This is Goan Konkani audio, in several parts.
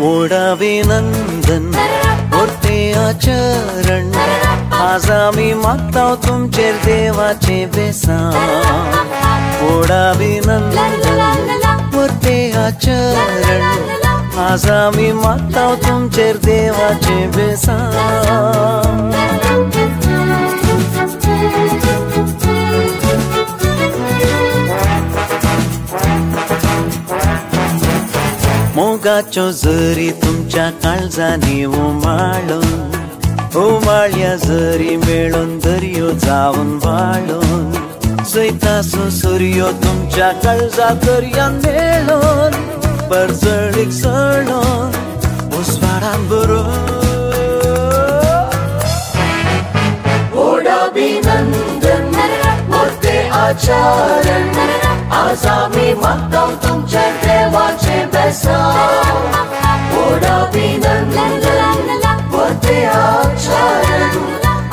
अभिनंदन मोर्ते आचरण आज आमी मागता तुमचेर देवाचें बेसांव। व्हड अभिनंदन मोर्ते आचरण आज आमी मागता तुमचेर देवाचें बेसांव। मोगाच्यो जरी तुमच्या काळजांनी उमाळून उमाळ्या जरी मेळून दर्यो जावन वाळून जैतासो सुर्यो तुमच्या काळजा दर्यान मेळून परजळीक सळून उजवाडान भरून। व्हड अभिनंदन मोर्ते आचरण आज आमी मागता तुमचे देवाचें बेसांव। व्हड अभिनंदन मोर्ते आचरण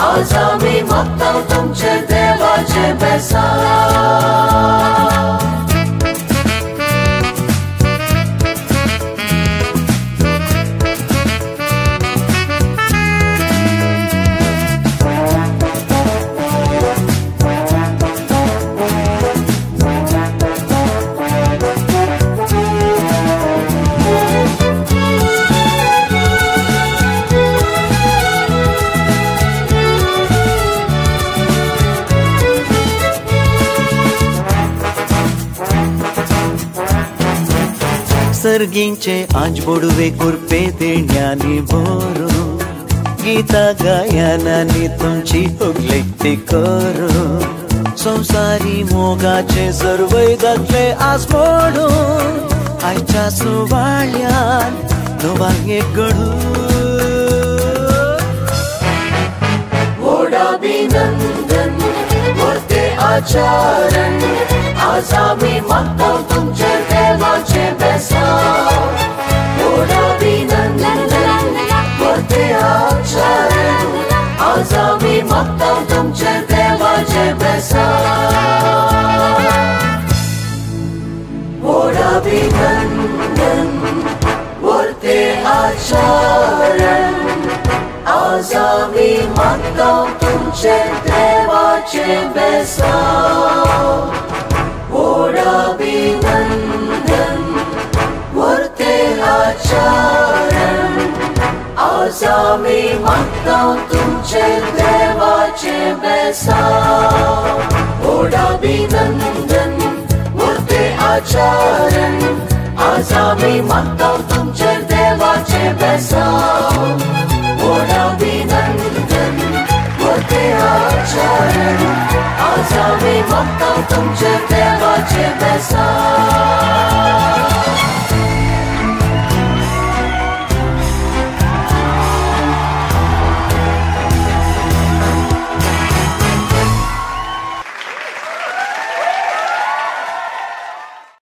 आज आमी मागता तुमचे देवाचें बेसांव। सर्गींचे आज बोडवे कुरपे देण्यांनी भरून गीता गायनांनी तुमची उगलेती करून संवसारी मोगाचे सर्वय दाखले आज मोडून आयच्या सुवाळ्यान नवांग एक घडून। व्हड अभिनंदन मोर्ते आचरण आज आमी मागता तुमचे देवाचें बेसांव। व्हड अभिनंदन मोर्ते आचरण आज आमी मागता तुमचे देवाचें बेसांव। व्हड अभिनंदन मोर्ते आचरण आज आमी मागता तुमचे देवाचें बेसांव। व्हड अभिनंदन मोर्ते आचरण आज आमी मागता तुमचे देवाचें बेसांव। व्हड अभिनंदन मोर्ते आचरण आज आमी मागता तुमचे देवाचें बेसांव। व्हड अभिनंदन मोर्ते आचरण आज आमी मागता तुमचे देवाचें।